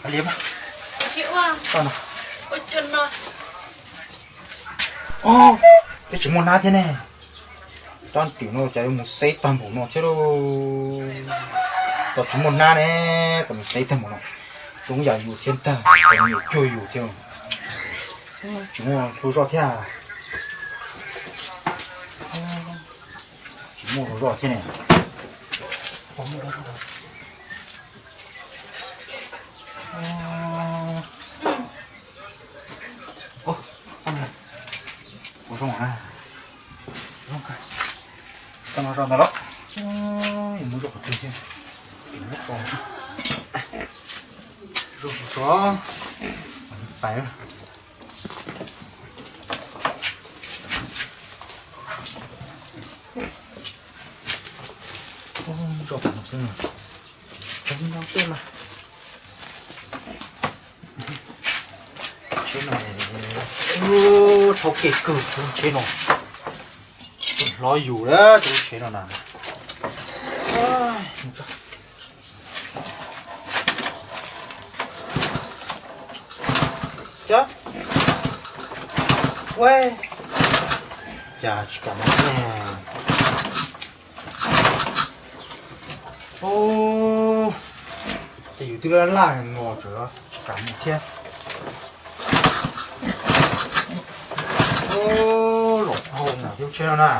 Liam, tsis ua, tau no. Ua cas no? Twb tsis muaj hnab thiab ne. Rab riam no cas yuav mus xeb tag npaum no thiab lauj. Tau tsis muaj hnab ne, tau mus xeb tag npaum no. Zoo yam yus thiab ntag, txom nyem cuag yus thiab. Tsis muaj hlua zoj thiab. Tsis muaj hlua zoj thiab ne. Ua zoo na, zoo kawg. Tau no zoj ntawd los, yuav mus zoj qhov twg thiab? Zoo tso, pais. Zoj tas no xwb, no xwb mas. Tsheb no, thaub keg kawg tus tsheb no. Hlub yus lawm tus tsheb no na. Cov, ua cas tsis kam mus ne? Ces yus twb laj laj no tseem tsis kam mus thiab. Los hau no thiab tsheb no na.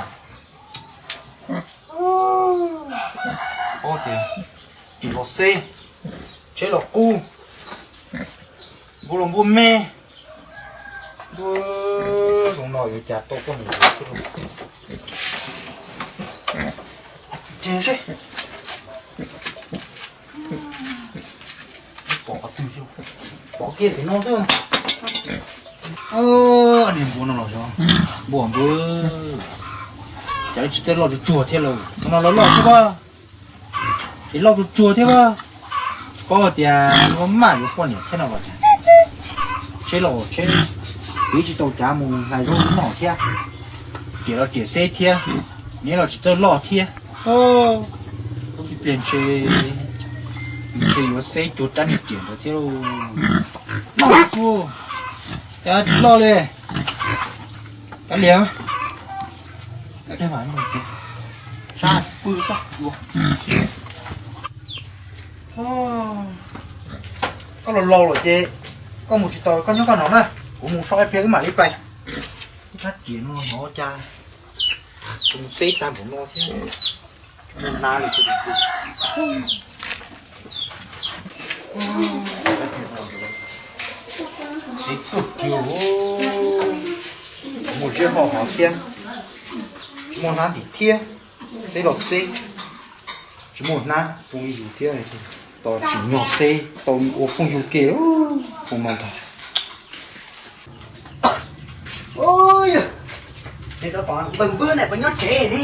Ob tias tsis los xeb, tsheb los qub, npua los npua me. Npua zoo no yuav cas tau poj niam xwb. Ces seb pom qhov twg, pom kiag tim no xwb. Niag npua no los yog npua npua, cas tsis txawj loj tsuag tsuag thiab lauj. Thaum no lawv loj thiab a, es loj tsuag tsuag thiab a. Paub tias luag maj yuav poj niam thiab no los, tsheb los tsheb, twb tsis tau cav mus hlais zaub noj thiab. Riam los riam xeb thiab, neb los tsis txawj loj thiab. Tib pliag ntshe, ntshe yuav xeb cuag rab niag riam ntawd thiab. Loj tsuag, cas tsis loj li. Kav liam, sab pw sab yuav. Koj los laus lawm ces koj mus tsis tau, koj nyob koj no na, kuv mus so ib pliag wb mam li pais. Rab riam no hnov cas tus xeb tag npaum no thiab, mus hnav li. Xeb kawg kiag, muaj zeb hoj hov thiab, tsis muaj hnab ntim thiab, xeb los xeb tsis muaj hnab, phooj ywg thiab, tos tsim nyog xeb tau ua phooj ywg ke, phooj no ntag. Ua, yog, es cov tom npawg Npwb ne puas nyob tsev ne?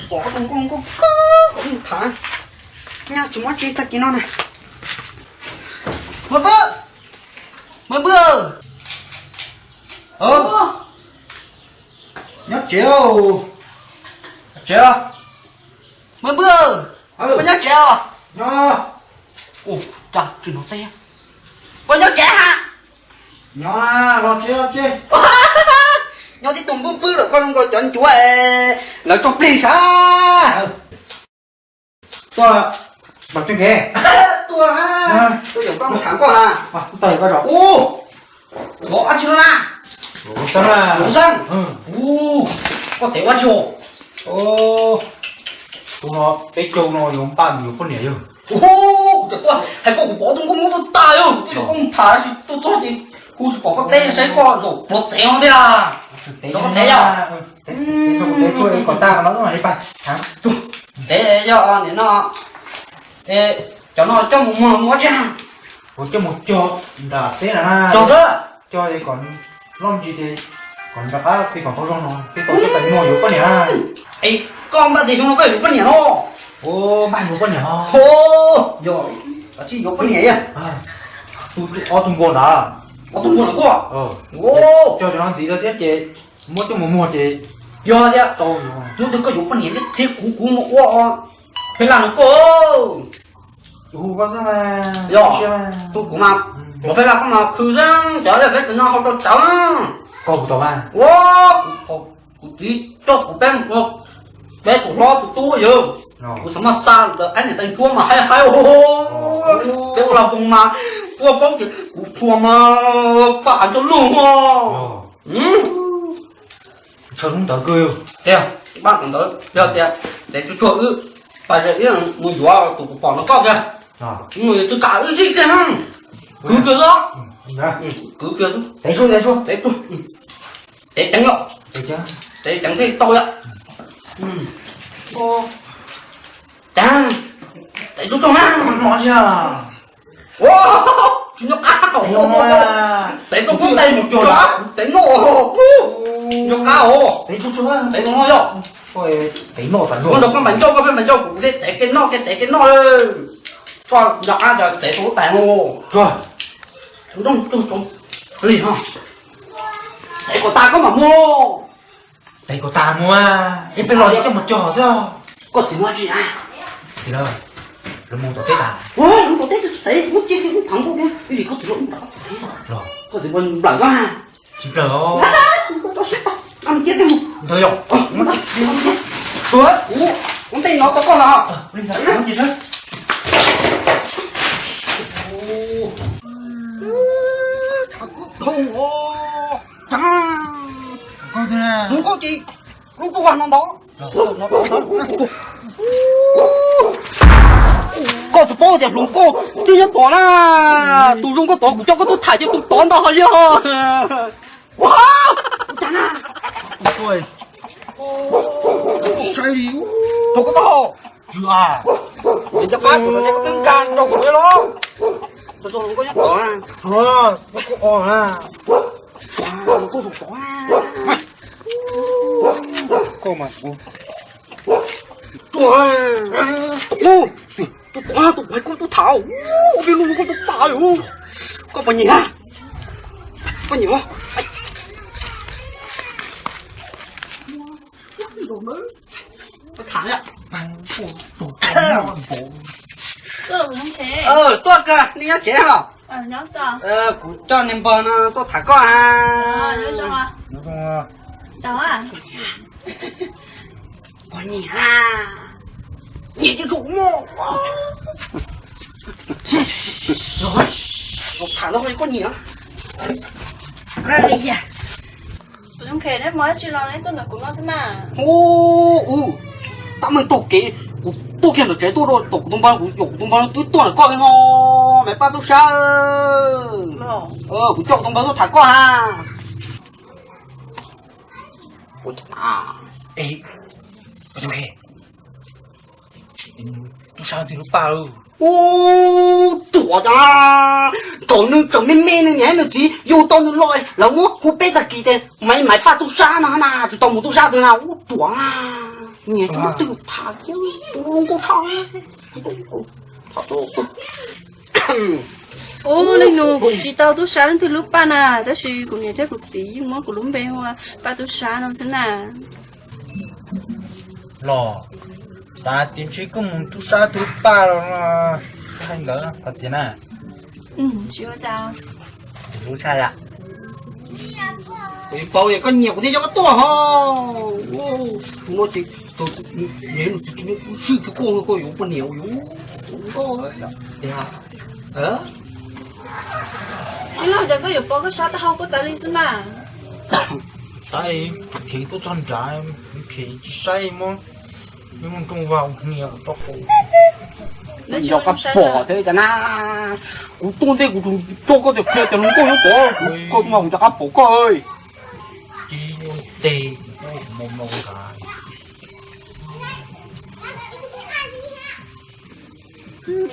Pom koj tus nkauj nkauj koj mus tham, nyob tsis muaj tsev tag kis no na. Npawg Npwb, npawg Npwb, nyob tsev, tsev, npawg Npwb, koj nyob tsev os? Ua cas tsis hnov teb, koj nyob tsev ha? Nyob los tsev, los tsev. Nyob tib tug npwb npwb lawm koj zoo nkaus cov ncuav lawv tso plig sav. Tuaj, Vam Tswv Kev. Tuaj, tuaj yaum koj mus tham koj na. Ua, vov dab tsi no na? Luv xeeb. Ua, koj tev ua dab tsi? Tus no peb caug no yuav npaj yuav poj niam yog. Kuv tuaj hais koj kuv pom tus nkauj muab tuaj tas yog, tuaj yaum koj mus tham, tuaj txog ces kuv tsis pom koj teb saib koj zaum pluav txev no thiab. Koj tev yog. Tev yog nim no, cov no coj mus muag ua tsi? Kuv coj mus cog nram teb na. Cog xwb. Cog kom loj ntsis ces kom rov qab txiv kom tau zoo no thiaj tau coj pais muag yuav poj niam. Es koj npaj tias xyoo no koj yuav poj niam no? Ua, npaj yuav poj niam. Yog, yuav poj niam. Ob tug npua ntawd. Ob tug npua ntawd kuj. Cog cov no ntxiv lawm thiab ces muab coj mus muag ces yog thiab tau. Hnub twg koj yuav poj niam thiab kuv kuv mus ua pheej laj no koj. Hu koj xwb mas. Yog, hu kuv mas, kuv peb laj koj mas khwv xwb, cov peb tus no hau rau cawv. Koj kuv tau mas. Ua, kuv txiv coj kuv peb mus ua peb tus hlob tus tub yog. Kuv xav mas xa lawv qaib niam tais ntsuab mas haib haib. Peb ua los koos mas, ua paub ces kuv txhua mas paj hav coj lug. Ntshaw lub ntawd kawg. Tiag, paj ntawd yog tias tev tsuag tsuag wb, pais ib mus yuav tus kuv pom no koj tiag. Mus yuav tsis kam wb zij kiag na. Kwv kiag xwb. Kwv kiag xwb. Tev tsuag, tev tsuag, tev tsuag. Tev ceev yom. Tev ceev thiaj tau yom. Cas, tev tsuag tsuag na. Ua, tsis nyob qab. Tev tsuag tsuag, tev mus cuag, tev noj. Nyob qab os. Tev tsuag tsuag, tev no yog. Tev noj tas. Ua nrog koj mas ncauj, koj pheej mas ncauj kuv thiaj tev kev noj kev tev kev noj. Koj nyob qab ces tev tau lub tais no. Tsuag. Nrooj tsuag tsuag li no. Tev kom tas koj mam mus. Tev kom tas mus, ib pliag los coj mus cog xwb. Koj txiv muab tsis a? Txiv lawv, lawv mus tom teb tas. Lawv mus tom teb tsis tev, muab cia kiag, muab phav nkaus kiag, vim koj txiv lawv mus tom teb. Koj txiv nplawm koj. Tsis nplawm os. Cia kiag mus. Ntawd yog. Kuv ntej no tau koj los. Thooj os. Hluas nkauj ces lub txuj vag no ntau. Koj tsis paub tias hluas nkauj twb nyob tod na. Tus zoo nkauj tod kuv coj koj tuaj tham ces tus tod ntag yog. Ua, ua cas na? Saib li, rau koj taub hau. Tsis a, es cov qab kuv no ces koj twb nkag rau kuv li los. Txog txog hluas nkauj nyob tod na. Hluas nkauj o na. Hluas nkauj zoo tod na. Koj mas kuv. Tus tod, tus tod, tus kuv hais koj tuaj tham, ua peb lub hluas nkauj tau tas li. Koj puas nyiam? Koj nyiam? Tham. Tuaj kawg, nej nyob tsev hos? Kuv coj niag npawg no tuaj tham koj a. Koj nyiam, nyiam ces tsum mog. Tham no koj nyiam. Ua, tab meeg taug kev, kuv tuaj kiag ntawm tsev tuaj rau tom kuv tus npawg, kuv yaum kuv tus npawg no twb tuaj ntawm koj li no, Maiv Paj tub sab. Kuv coj kuv tus npawg tuaj tham koj ha. Ua cas na? Tub sab twg lub paj lawm? Ub, ruam cas, thaum nws tseem me me nws niam nws txiv yug tau nws los lawv muab hu peb tag kis tias Maiv, Maiv Paj tub sab no na, tsis tau mus tub sab twg na, ub ruam na. Nyiam tus twg tham thiab tus zoo nkauj tshaj. Ub, leej nus, kuv tsis tau tub sab leej twg lub paj na, tab sis kuv niam thiab kuv txiv yeej muab kuv lub npe hu ua Paj tub sab no xwb na. Los, xav tias ntshe koj mus tub sab twg lub paj los no, koj hais ntawd koj txiv na. Tsis ua cas. Lub tshaj yam. Kuv paub koj nyiam kuv thiaj coj koj tuaj ho. Tus no ces nws tsis swj kiag koj, koj yuav poj niam yuav nkauj. Ib los cas koj yuav pov koj sab taub hau koj tas li xwb mas. Tab, khev tuaj txog nrad, khev tsis saib muab nrooj vag hnia kuv tau qhov. Yog koj pom thiab cas na, kuv tuaj ntej kuv tsuas coj koj tias qhia tias hluas nkauj nyob tod, koj mas kuv rov qab pom koj. Ib tes,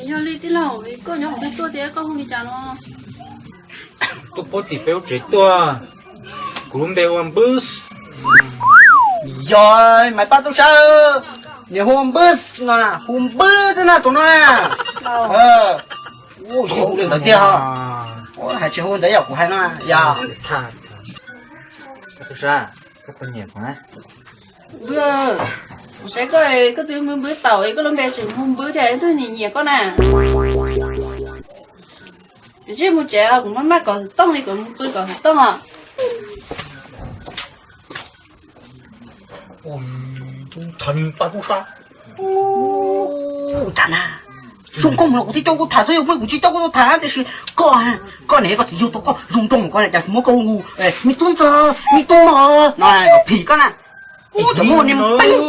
yog li tij laug, koj nyob qhov twg tuaj thiab koj hu li cas no? Tuaj puag tim peb lub tsev tuaj. Kuv lub npe hu Npwb. Yog, Maiv Paj tub sab, niam hu Npwb no, hu Npwb twb na tus no na. Ua, yog hu li ntawd tiag. Hais tsis hu ntawd yog kuv hais no yog. Tub sab, koj puas nyiam kuv na? Kuv saib koj, koj twb mus npwb taum es koj lub npe tseem hu npwb thiab, twb nyiam nyiam koj na. Kuv tsis mus tsev, kuv maj maj kom xov tooj li, kuv mus pw kom xov tooj os. Tus tham pa tub sab. Ua cas na, zoo nkauj mus los kuv thiaj coj koj tham xwb, yog muaj kuv tsis coj koj tham, tiam sis koj, koj niam koj txiv yug tau koj zoo nraug mus koj cas muab koj hu me tub ntxawg me tub mog no, phim koj na. Ub, cov muaj niag peeb,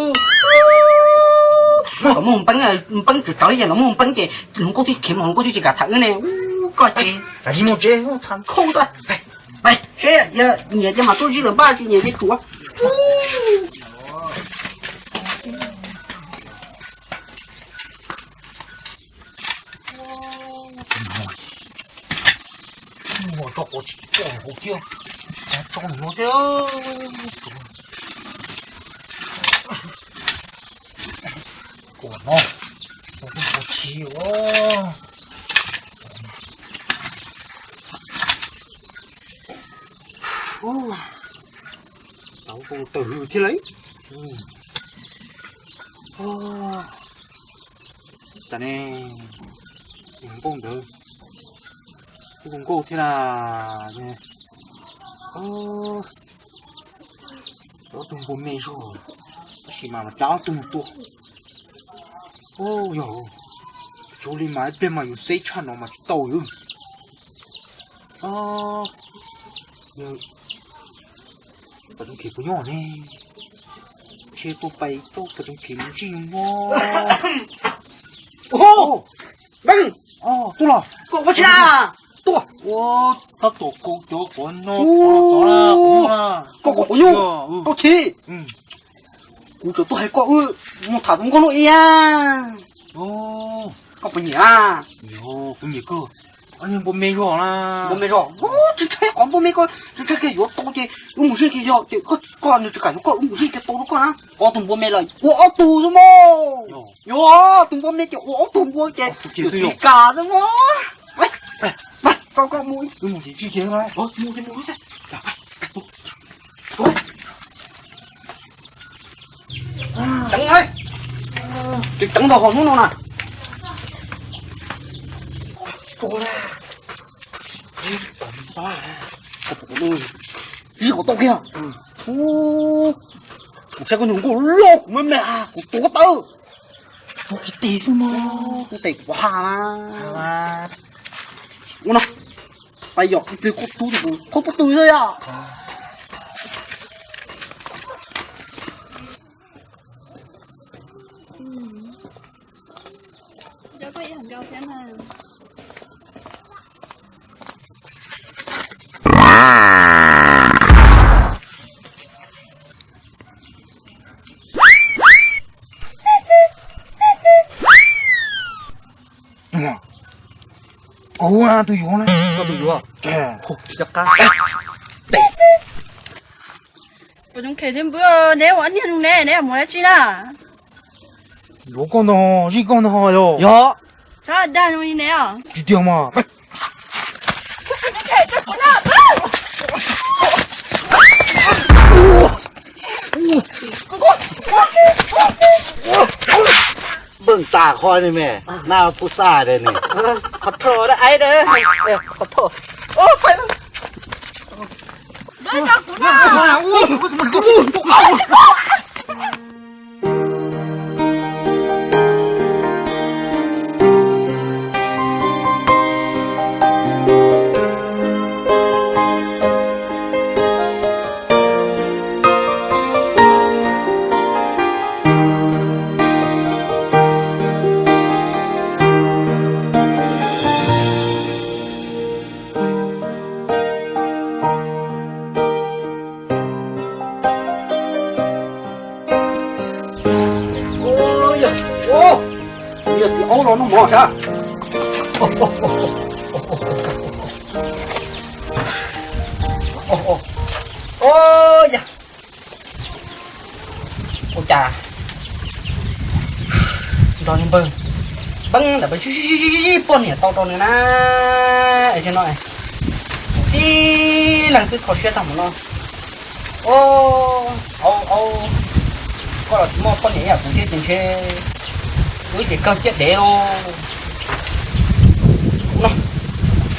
cov muaj peeb, peeb tsawv tsawv ces los muaj peeb ces hluas nkauj thiaj khiav mas hluas nkauj thiaj tsis kam tham wb ne. Ub, koj ces, koj tuaj, seb nyiam ces mam tuaj zij lawm, npaj tsis nyiam ces tsuav. Tso quav tsis tso hauv thiab, tso nws no thiab. Quav no, quav tsis os. Tau tawm hws thiab lauj. Cas ne, npauj ntawd kuj zoo nkauj thiab na. Ob tug npua me zog, tab sis mas cas ob tug mus tua. Yog, tsuav li mas ib pliag mas yus xeb tshaj no mas tsis tau li. Paj Tsoom Khiv puas nyob ne? Ntshe tuaj pais tau Paj Tsoom Khiv mus ntsib nws no. Npawg, tuaj los, koj ua tsi na? Tuaj, tab tom kaus cov quav no, koj quav nyuj, koj Khiv. Kuv tsuas tuaj hais koj wb mus tham tus nkauj hnub ib. Koj puas nyiam? Kuv nyiam kawg. Npua me zog na. Npua me zog, tsis ntshai qhov npua me, koj tsis ntshai kiag yuav tau ces wb mus zij kiag, yog tias koj nws tsis kam yuav koj wb mus zij kiag tau rau koj na. Ob tug npua me los ua ob tug xwb mog. Yog tus npua me ces ua ob tug npua ces tsis kam xwb mog. Tso koj mus, wb mus zij kiag na. Ceev, ceev ntau hov hnub no na. Zij kom tau kiag. Kuv saib koj nyuag nkauj loj kuv me me, kuv tua koj tawv. Tua kiag tes xwb mog, tua tes kuv ha na. Ua no, pais yom, ib pliag koj rub ces kuv qhuab pob tw xwb yom. Kuv tus yuav na. Koj tus yuav? Tsis cov qab. Kuv coob khev thiab npwb, neb ua niag zoo ne, neb mus dab tsi na? Yuav koj ntag, zij koj ntag yog. Yog. Txhob dag zoo li ne os. Tsis tiag mas. Npawg tas qhov ne me, naj tub xaj de ne. Qhov rho da ai da. Qhov rho. Yog txiv aub los noj mov sav. Ua cas nrog npawg Peeb ntawm peb sib sib sib sib poj niam tau rau nws na. Es no tib leeg xwb kho siab tag mus no. Au, au, Koj los tsis muaj poj niam ib yam kuv thiab ces ntshe wb ces kawg ciaj dev lauj. No,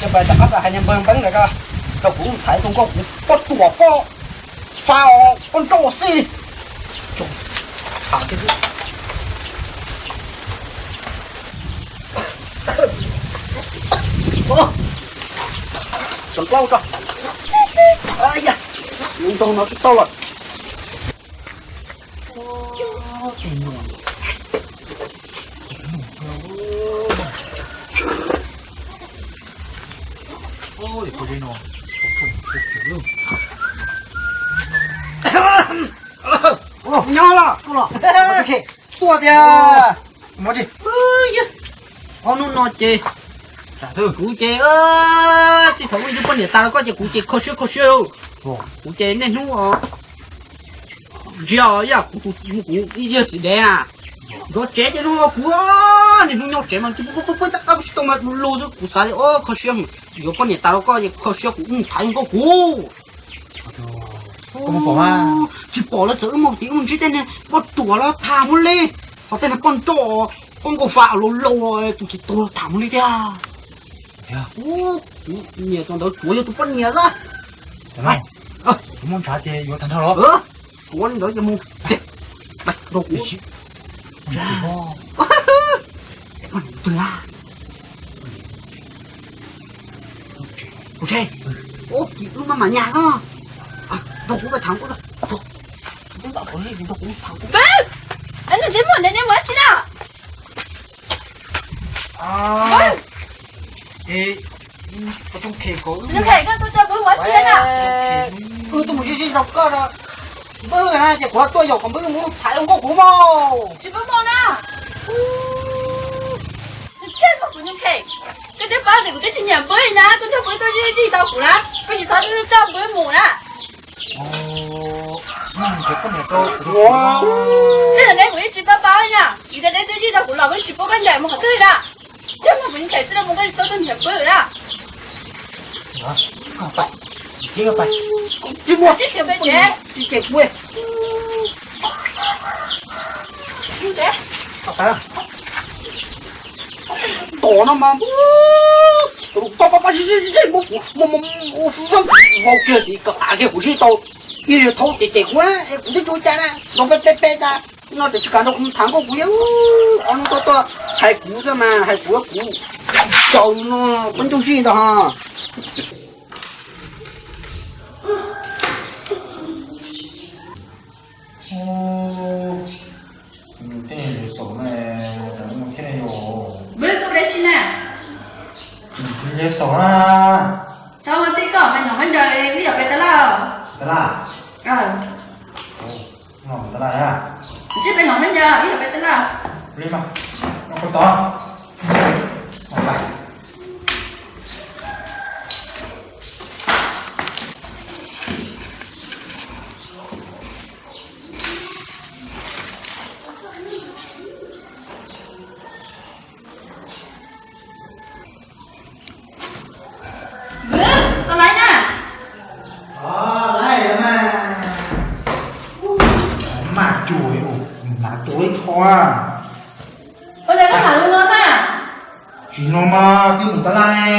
coj pais rov qab pais hais niag npawg Npeeb ntawd ko, rau kuv thaiv tus nkauj kuv poj ruam poj fa os, poj nrauj xij li. Txaus plaub tso. Ntog no twb tau lawm. Nyob los tuaj tiag. Ob hnub no ces kuv ces txij thaum ua ib poj niam tas rau koj ces kuv ces kho siab kho siab lauj. Kuv ces niaj hnub ntsia yam kuv tus, kuv ib yawg txiv dev na, nrov tsev ces hnub no kuv niaj hnub nyob tsev mas pw pw pw tab qab tsis tau mas lug lug xwb. Kuv xav tias o kho siab, yuav poj niam tas rau koj ces kho siab kuv mus thaiv nkauj kuv. Tsis pom lawv txawm wb mus tim wb mus ntsib tej niag poj ruam los tham muaj li, ho tej niag poj nrauj, poj nkauj fa laus laus tus txiv tuag los tham muaj li tiag. Kuv niam tus ntawd tsuav yog tus poj niam xwb. Muab ntshav ces yuav tag nrho los. Tsuav li ntawd ces mus. Nrog kuv. Poj niam twg a? Kuv tsheb. Ua kis wb maj mam nyas xwb. Nrog kuv pais tham kuv. Nrog kuv tham kuv. Ntsej muag ntawd neb mus dab tsi na? Tus khem ko, tus khem ko tuaj coj npawb mus dab tsi na? Wb tuaj mus zij zij tau koj no. Npawb na ces kuv tuaj yaum kom npawb mus thaiv nkauj kuv mas. Tsis pub mus na. Ntsej muag kuv tus khem, koj twb paub tias kuv twb tsis nyiam npawb na, koj nrog npawb tuaj zij zij tau kuv na, koj tsis txhob coj npawb mus na. Tej zaum neb kuv yeej tsis paub paub na, vim tias neb twb zij tau kuv los kuv tsis pub koj ncaim mus qhov twg na. Ntsej muag kuv tus khem txij no mus koj tsis txhob tuaj nyiam npawb na. Tsis muaj, tsis muaj. Tom no mas, pab pab pab, vau kiag tid, kav kiag kuv zij tau, ib yog thaub ces ces kuv, kuv twb tsis ua cas na, nrog peb peb peb tas, no ces tsis kam nrog kuv tham nkauj kuv, ob hnub tuaj tuaj hais kuv xwb mas hais kuv kuv caum no, peb ntsuj zij ntag. Nws tej yuav xaum na, nws thiaj yuav. Npawb koj ua dab tsi na? Nws xaum na. Xav ua tib koj mas noj khaub ncaws wb yog peb tab laj. Tab laj? Noj tab laj na. Ntsib peb noj khaub ncaws wb yog peb tab laj. Li mas, noj koj tod. Npawb, koj laib na. Laib mas. Mas cuag hnav cuag ib qho. Ua cas koj hnav zoo no na? Tsis no mas twb mus tab laj ne.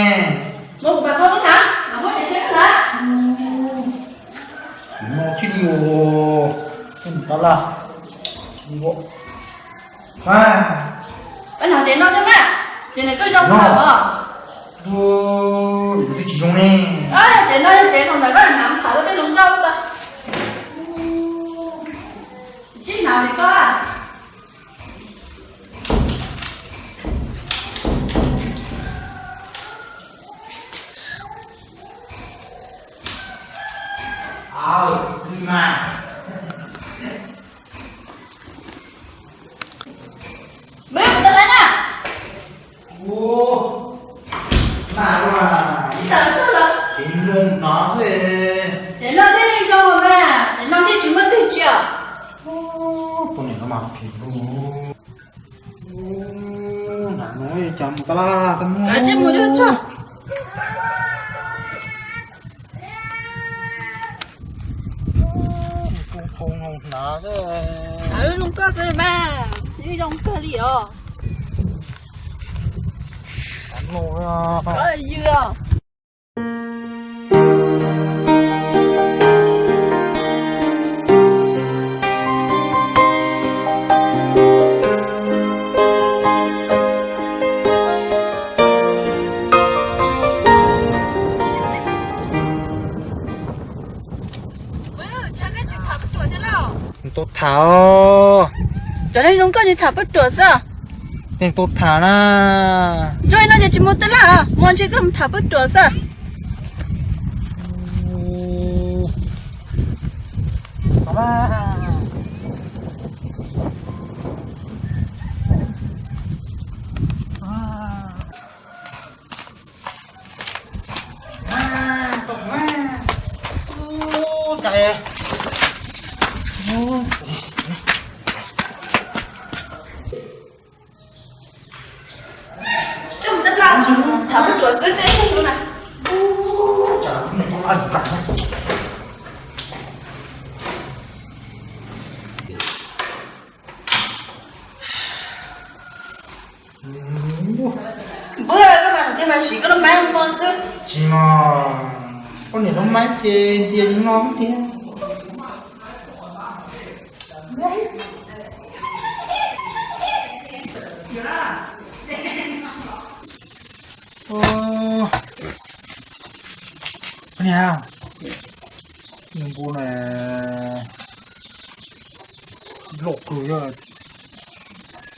Mus kuv pab koj hnav, mam muab tsev tshiab hnav. Tsis no thiaj li ua, twb mus tab laj. Koj hnav tsev no thiab mas, tsev ntawm koj zoo kawg os. Twb tsis zoo ne. Tsev no yog tsev hauv ntawm koj hnav tham rau tej hluas nkauj xwb. Tsis hnav tsev koj. Npawb, kuv tau lawm na. Ua, mas ua, ib tawm tsuag lawm. Ces nrog no xwb. Ces no thiaj zoo mas, ces no thiaj tsis muaj twg tsia. Tus niam no mas phim lug. Nram no cas mus tab laj txaj muag. Tsis mus tsuag. Tus qhau no hnav xwb. Zoo koj xwb mas, zoo kawg li os. Ywg os. Tau tham, cov neeg zoo nkauj tsis tham pab ruam xwb. Neeg tau tham na. Zoo li no ces tsis mus twg lawm, mus ntshe koj mus tham pab ruam xwb. Tham pab ruam xwb tej lub na. Npawg, koj mas tus twg mas siv koj lub maib ua hmo xwb. Tsis mas, koj niam lub maib ces ntxias li no tiag. Niam, nws npua na, loj kawg yog,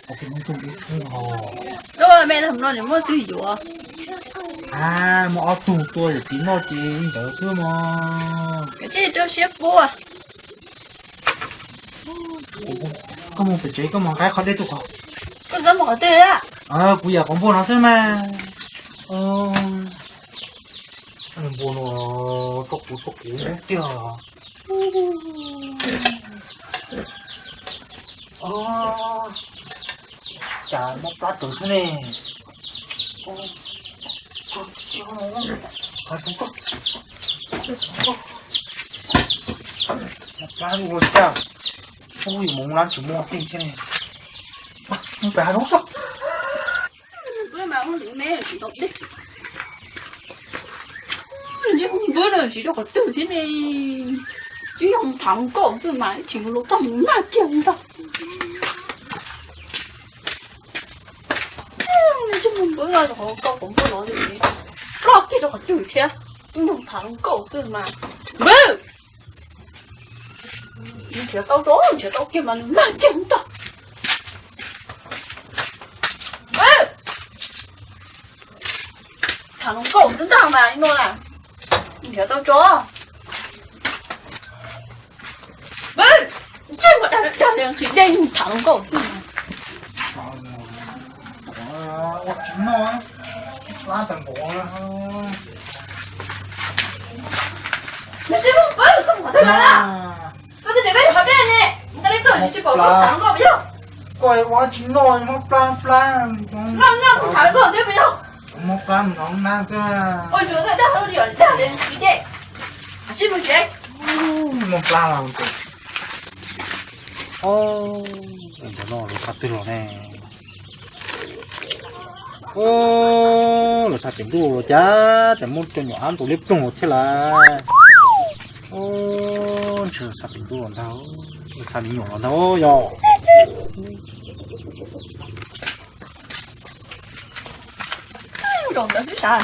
ua ke nub tug ib tug ho. Koj me tham no nws muaj twg yuav? A, muaj ob tug tua yawm txiv noj ces ntawd xwb mog. Kav tsij rau siab pua. Koj mus pem tsev, koj mus nqa qhov dej tuaj kom. Koj txhob mus qhov twg a? Kuv yam qhov npua no xwb mas. Npua no tuaj kuv tuaj kuv tiag. Cas mob plab tawv xwb ne. Mob plab ua cas. Ua yus mus lab tsis muaj tej thiab ne. Mus pem hav zoov xwb. Ntsej muag npwb no tsis rau qhov twg thiab ne. Twb yog tham hluas nkauj xwb mas tsis mus los txog mus nag kiag ntag. Ntsej muag npwb no rau qhov nkauj qhov npwb no ploj kiag rau qhov twg thiab. Twb yog tham hluas nkauj xwb mas. Npwb, nrhiav tau tso, nrhiav tau kiag mas nws nag kiag ntag. Npwb, tham hluas nkauj xwb ntag mas no na. Nrhiav tau tso. Npwb, ntsej muag dag dag li nqhis dej tham hluas nkauj xwb. Ua tsis noj, plab tag npaum. Ntsej muag npwb, koj mus qhov twg lawm na? Koj twb niam peb qhov dej ne, nqa dej tuaj tsis pom koj tham hluas nkauj puas yog? Koj ua tsis noj, mob plab plab. Noj noj kuv tham hluas nkauj xwb puas yog? Mob plab mus nov nab xwb. Ua tsuas dag dag li nqhis dej. Sib mus tsev. Mob plab los ntawm no lawv xa twg los ne? Lawv xa pem ntuj los cas, cas muab cov nyuam ab ntaus liab ploog los thiab lawm. Ntshe lawv xa pem ntuj los ntag, lawv xa me nyuam los ntag yog. Nkaus ntawd xwb sav.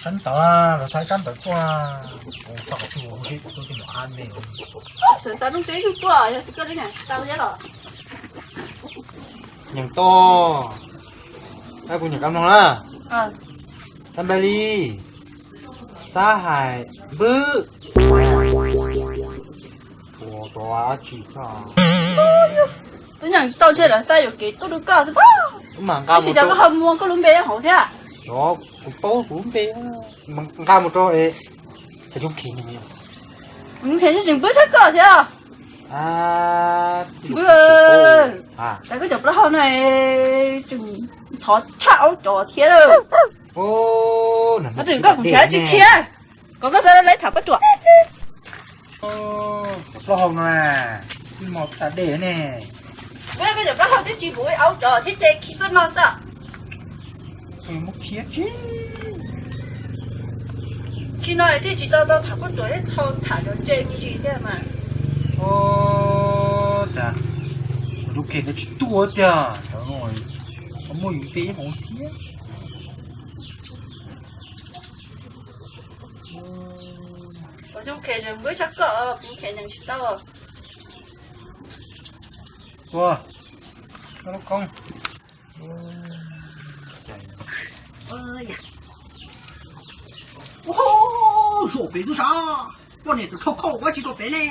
Sab ntawd, lawv xa sab ntawd tuaj, kuv xav tias kuv twb tus nyuam ab ne. Sawv xav rooj teb ib tug tuaj, yog tus koj li na, tau thiab los. Nyeem toj, kuv nyeem kab mloog na. Tab npaj li, xab hais npwb. Ua tau dab tsi thiab? Twb nyeem tsis tau ntshe lawv xa yuam kev tuaj rau koj xwb pob. Tab sis cas koj ho muab koj lub npe hauv thiab? Kuv paub kuv lub npe, nqa mus rau Hais Yooj Khev, Yooj Khev tseem npwb tshaj koj thiab. Npwb, tas koj cov plaub hau no tseem ntxhov tshaj aub cov thiab lawm. Twb koj kuv khiav tsis khiav. Kom koj xav lawv tham pab ruam. Cov plaub hau no na, tsis mos tas dej ne. Koj cov plaub hau twb tsis mus ib aub rov thiab ces khi koj no xwb. Muab khiav tsis. Tsis no thiaj tsis tau tau tham pab ruam thiab tau tham cov ntse me ntsis thiab mas. Ua cas tus kheej no tsis tuaj tiag, muaj yus npe ib hmos thiab. Kuv kheej zeem npwb tshaj koj, kuv kheej zeem tsis tau. Ua, lub koob. Ua, zuam pem xwb sav, poj niam tus dhau khau ua tsis rau pem ne.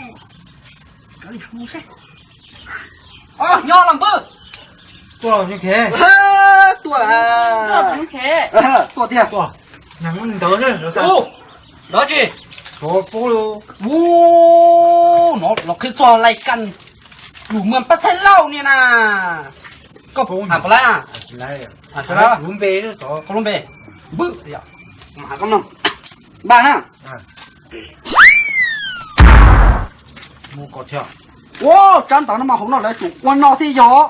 Kav liam mus seb. Os, nyob los npawg. Tuaj los Nyuj Khev. Tuaj, tuaj tiag. Ntawd, ntawd tsis. Ub, no los qhia txog lais kas lus mas pab Thaib Lauj niaj na. Koj pom lawm? Koj lub npe, npawg, mas koj mloog npaj na. Ua, tsab ntawv no mas hauv no lawv tsum ua no thiab yog.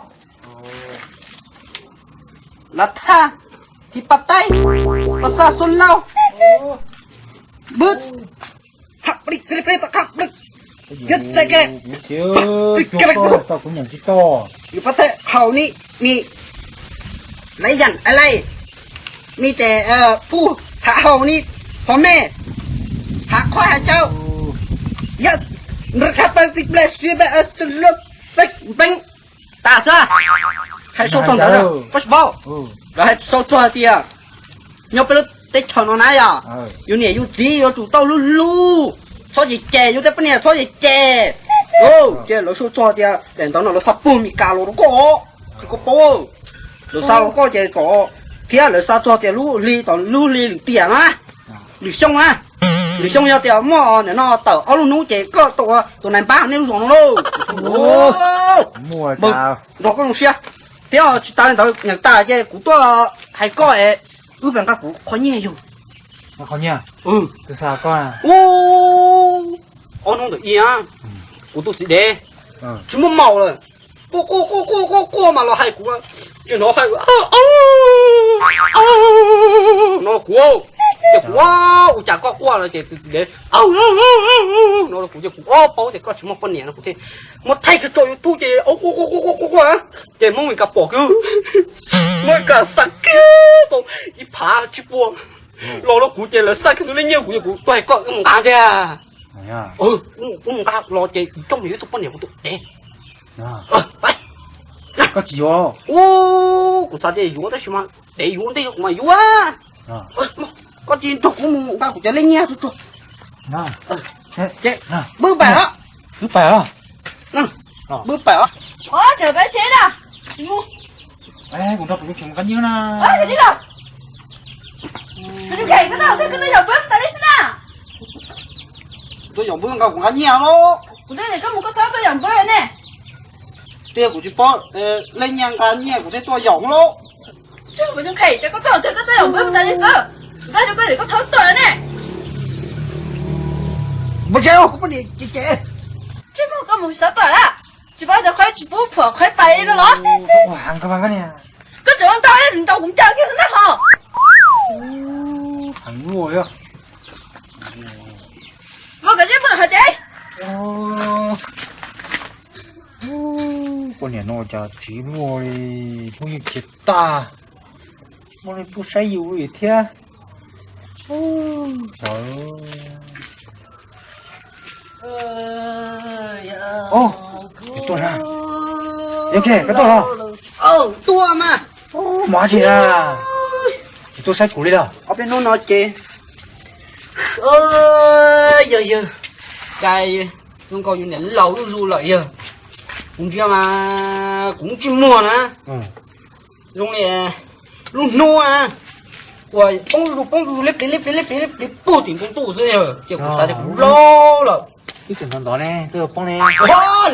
Lav thaj, thib paj taib, paj xaj xub laug, npwb, qhab plig, qhab plig, qhab plig, yog txais ke, txais ke, yus pab thaj hau ni, ni, laiv yam a lai, ni tes phuj, hav hau ni, phom mej, hav qhuab hav caub, yog, nrog qhab plig, plig, plig, plig, plig, tas xwb. Hais sau txog ntawd, koj tsis paub. Lawv hais sau txog tias nyob peb lub teb chaws no na yog yus niam yus txiv yuav tsum tau hlub hlub, txhob cem cem yus tej poj niam, txhob cem cem. Ces lawv sau txog tias daim ntawv no lawv xa puag Meskas los rau koj, qhia koj paub. Lawv xa los rau koj ces kom, thiab lawv xa txog tias lub hli, tom lub hli lwm tiam na, lwm xyoo na, lwm xyoo yog tias muaj nim no tawm ob lub hnub ces koj tau ua tus nais npab nej lub zos no lauj. Npawg, nrog koj zoo siab. Thiab tsis tas li ntawd, nyeem tas ces kuv tuaj hais koj es wb pab nqa kuv qhov nyiaj yug. Ub, ob hnub ntawm i, kuv tus txiv dev tsis muaj maum lawm, quaj quaj quaj quaj quaj mas los hais kuv, ces hnov hais no kuv, ces kuv, ua cas koj quaj no ces tus txiv dev no kuv, ces kuv paub tias koj tsis muaj poj niam no kuv thiaj muab thaij kiag tso YouTube ces quaj quaj quaj quaj quaj, ces Hmoob Mes Kas pom kiag, Hmoob Mes Kas xa kiag tau ib phav tsib puas los rau kuv ces lawv xa kiag tus lej nyiaj kuv, ces kuv tuaj hais koj wb mus nqa tiag. Wb mus nqa los ces coj mus yuav ib tug poj niam kuv tus dev. Koj tsis yuav? Ub, kuv xav tias yuav tab sis mas dev yuav ntej kuv mas yuav. Koj cia nrog kuv mus nqa kuv cov lej nyiaj tsuag tsuag. Ces wb pais os. Wb pais os. Wb pais os. Ua, tsam peb tsheb na. Kuv nrog kuv tus tseem nqa nyiaj na. Koj tuaj yog npawg tas li xwb na. Tuaj yog npawg nqa kuv nqa nyiaj lauj. Kuv twb tias koj mus koj txhob tuaj yog npawg ne. Tiag kuv tsis paub, lej nyiaj nqa nyiaj kuv thiaj tuaj yog lauj. Tsis muaj zoo kheej tias koj tuaj, koj tuaj yog npawg tas li xwb. Kuv twb tias koj txhob tuaj ne. Npawg tsev, kuv poj niam ces ces. Tsis muaj koj mus xav tuaj lawm. Tsis paub tias qhov tsis pub phuam qhov pais no los. Koj tseem ntau ntau kuv ncaws kiag xwb na ho. Muaj kom zeb muaj ho tsev. Poj niam no cas tsis muaj li, phooj ywg khiav tag, muaj li tuaj saib yus li thiab. Tuaj na. Yog koj tuaj los? Tuaj mas. Mov tsis na, tsis tuaj saib kuv li los? Ob peb hnub no ces yog yog, cas zoo nkaus yus niam laus zuj zus lawm yog. Kuv ntsia mas kuv tsis muag na. Zoo li lub hnub na, uas poob zuj zus poob zuj zus liab pliv liab pliv liab pliv liab pliv puag tim ntoo ntuj xwb yog, ces kuv xav tias kuv laus lawm. Ib txwm ntxov ntxov ne, twb poob ne.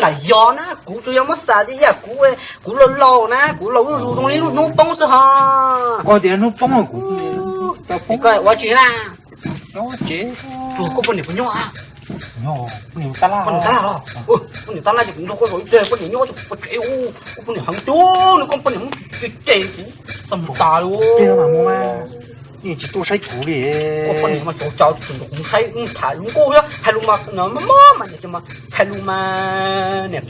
Lam yog na, kuv tsuas yog muab xav tias kuv, kuv laus laus na, kuv laus zuj zus zoo li lub hnub poob xwb ho. Koj tias hnub poob kuv, koj ua tsis na. Tsev. Koj poj niam puas nyob? Poj niam tab laj los? Poj niam tab laj ces kuv nrog koj zaum ib pliag, poj niam nyob ces kuv pov tsev. Koj poj niam heev tiag, nws koj poj niam muab cem cem kuv txog mus tas li. Tsis tuaj saib kuv li. Koj poj niam mas xyov cas tseem nrog kuv saib, tham lus nkauj thiab hais lus mas mob mas niam mas hais lus mas niam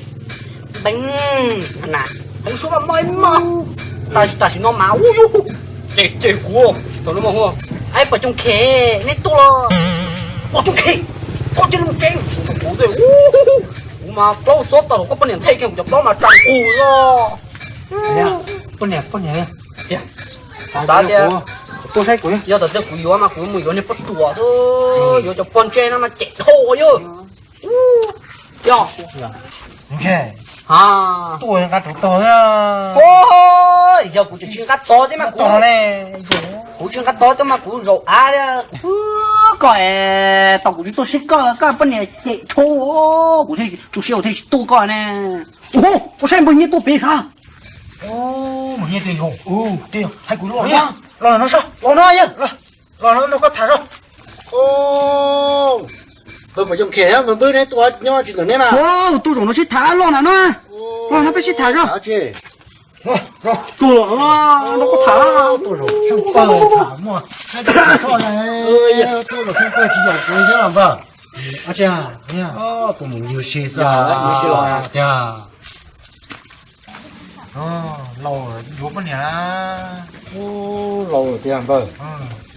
npeev na, heev suab mas mob ib mob. Tam sim no mas ub yus cem cem kuv tau lub mas hu, Ai pom coom khem neb tuaj los? Pom coom khem, koj cia li mus tsev. Kuv mas plaub xob tau los koj poj niam nthe kiag kuv cov plaub mas tsa nqus los. Poj niam, poj niam, xav tias tuaj saib kuv, yog tas tias kuv yuav mas kuv mus yuav niag poj ruam, yuav cov poj ntsej no mas cem dhau yog. Yog tuaj nqa rau tog. Yog kuv tseem tsis nqa tog thiab mas kuv, kuv tsis nqa tog thiab mas kuv zaum av li. Kuv pw koj es tau kuv tsis tuaj saib koj los koj poj niam cem dhau, kuv thiaj, tu siab kuv thiaj tsis tuaj koj ne. Ua saib npawg Nyiaj tuaj pem sav. Npawg Nyiaj tiag yog, hais kuv los, los no saib, los no yog, los no nrog koj tham saib. Npawg pom coom khem, npawg neb tuaj nyob tsis ntawm neb na. Tuaj zaum no sib tham los na no, los no peb sib tham saib. Tuaj los no nrog koj tham, tuaj zaum sib pawg tham muaj, tuaj zaum sib pawg tsis yaum kuv thiab los npawg. Tuaj mus yug si xav tiag. Laus yuav poj niam, laus tiag npawg,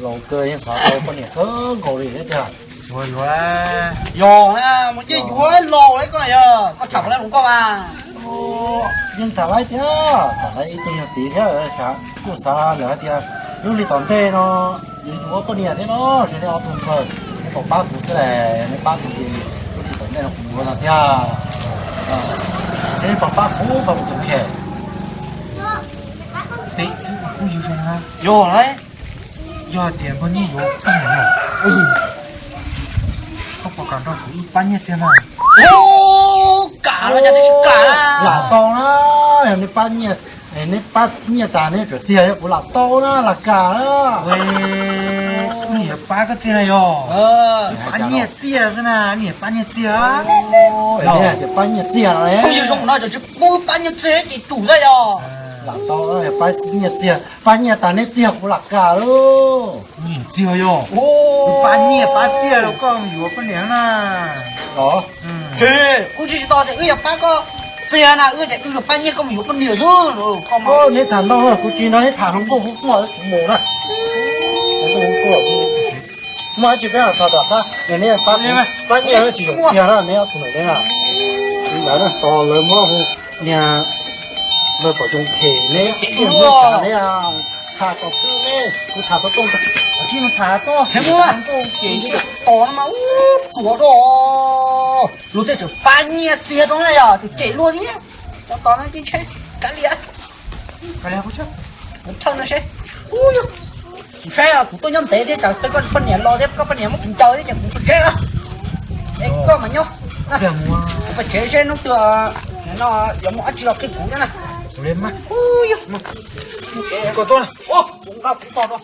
laus kawg yeej xav tau poj niam kawg nkaus li thiab tiag. Yuav, yuav, yog mus cia yuav laus li koj yog koj tham puas laib hluas nkauj mas. Yeej tham laib tiag, tham laib ib tug yog tid thiab, kuj xav lawm hais tias lub hli tom ntej no yuav yuav poj niam thiab no, seb nej ob tug npawg nej puas pab kuv xwb las, nej pab kuv ces lub hli tom ntej no kuv yuav no tiag. Seb nej puas pab kuv, pab kuv tus kheej. Peb kuj yug zoo na. Yog lauj, yog hais tias npawg Nyiaj yuav poj niam no, koj puas kam nrog kuv wb pab Nyiaj txiag mas? Kam los cas twb tsis kam na. Lam tau na, yog neb pab Nyiaj, neb pab Nyiaj tas neb txawm txiag yog kuv lam tau na, lam kam na. Nyiaj yuav pab koj txiag na yog? Pab Nyiaj txiag xwb na, Nyiaj pab Nyiaj txiag. Pab Nyiaj txiag no, kuj yug zoo no tseem tsis pub pab Nyiaj txiag ces tsum xwb yog. Lam tau, pab Nyiaj txiag, pab Nyiaj tas neb txiag kuv lam kam lauj. Txiag yog, pab Nyiaj pab txiag los koj yuav poj niam na. Los, tsis, kuv tsis tsis tau tias wb yog pab koj txiag na, wb tias wb yog pab Nyiaj koj mus yuav poj niam xwb. Neb tham ntau, kuv tsis nrog neb tham hluas nkauj, kuv quaj kuv mus na. Muaj dab tsi peb tham tom qab, neb pab, pab Nyiaj tsis zoo tiag na, neb ob tug ntawm neb na. Ntawd na, tos lawv muab hu niag lawv pom zoo phem neb, neb tham tom qab neb, kuv tham tau toj, tsis mus tham toj, ces tos no mas ub ruam dua. Luag tej tseem pab Nyiaj txiag rau na yog, tseem cem luag thiab. Cov tos no ces ntshe kav liam, kuv thawj no seb. Kuv saib kuv tuaj nyob ntev thiab, tsam peb koj poj niam los thiab koj poj niam muab kuv ncaws thiab ces kuv pov tsev. Es koj mas nyob, kuv pov tsev seb hnub twg no yuav muaj dab tsi los qhia kuv thiab na. Kuv nqa kuv tos rau.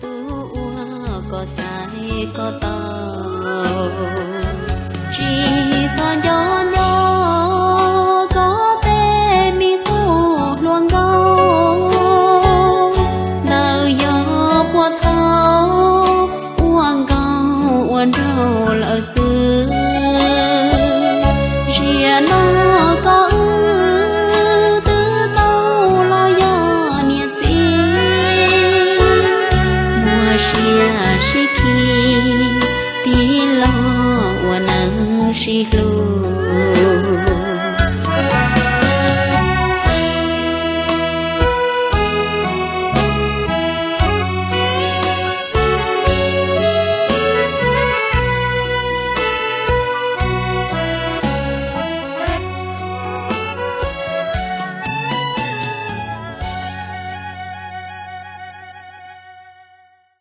Tub ua koj xaiv koj tau, tsis txhob nco nco